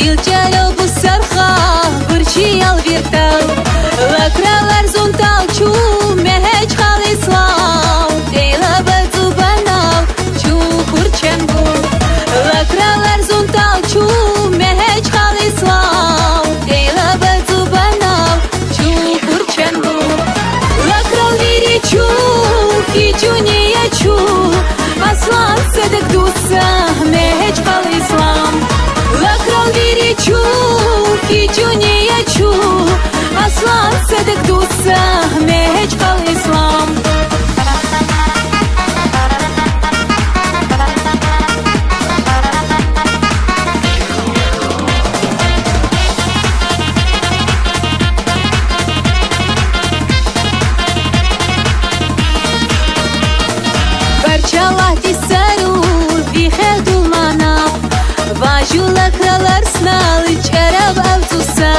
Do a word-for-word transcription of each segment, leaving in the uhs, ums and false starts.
Илчеро бусарха, гурчиял виртал, лакралар зунтал чу, мехечкъал ислам, тейла бадзубанал чу курченгу. Лакралар зунтал чу, мехечкъал ислам, тейла бадзубанал чу курченгу. Лакрал вири чу, хи чуния чу, аслан седек дуса, мехечкъал ислам. Лакрал вири чу, хи чуния чу, аслан седек дуса, мехечкъал ислам. Барча Аллагьди сару вихедул манаб, важу лакралар снал чараб авцуса,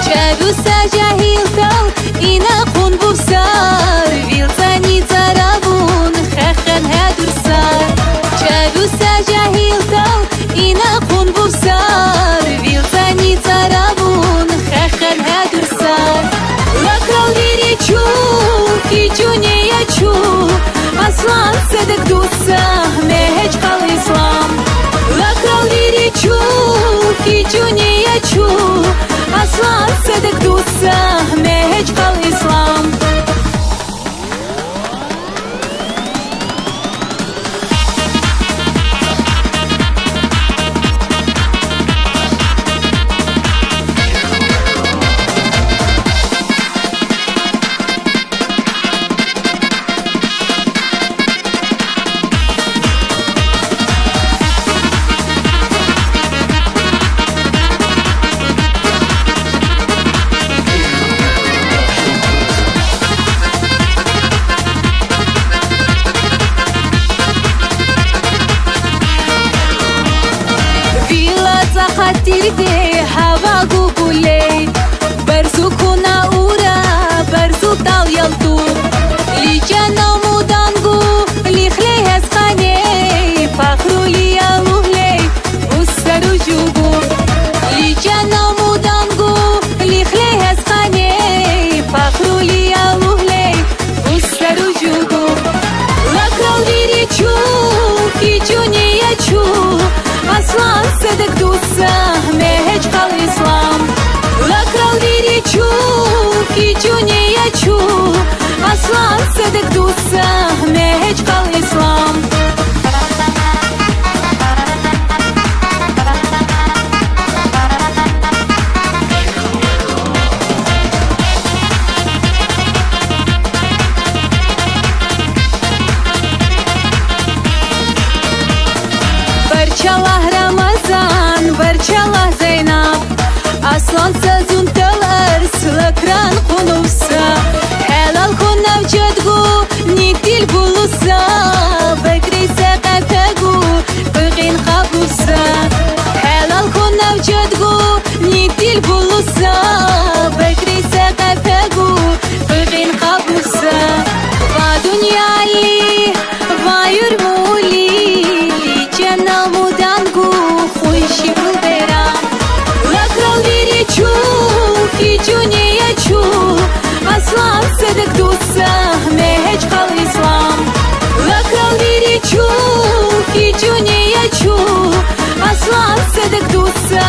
чаруса жагьилтал ина къун бусар, вилцани царабун хехен гьедурсар. Чаруса жагьилтал ина къун бусар, вилцани царабун хехен гьедурсар. Лакрал вири чу, хи чуния чу, аслан седек дуса, мехечкъал ислам. Лакрал вири чу, хи чуния чу, аслан седек дуса, мехечкъал ислам. Вила цӀа хатирде гьава гугулей, барзу куна ура, барзу тӀал ялту. Лича намудан гу, лихлей гьез къаней, пахрули алугьлей, усару жугу. Лича намудан гу, лихлей гьез къаней, пахрули алугьлей, усару жугу. Лакрал вири чу, хи чуния чу, аслан седек дуса, мехечкъал ислам. Лакрал вири чу, хи чуния чу, аслан седек дуса, мехечкъал ислам. Барча Аллагь Рамазан, барча Аллагь Зейнаб, аслан са зунтал арс лакран къунуса. Гьелал хьун авчад гу, нитил булуса, бекрейса къепе гу, къекъин къабуса. Гьелал хьун авчад гу, нитил булуса, бекрейса къепе гу, къекъин къабуса. Ва дунияли, ва юрмули, лича намудан гу, хуйши бубера. Лакрал вири чу, хи чуния чу, аслан седек дуса, мехечкъал ислам. Лакрал вири чу, хи чуния чу, аслан седек дуса,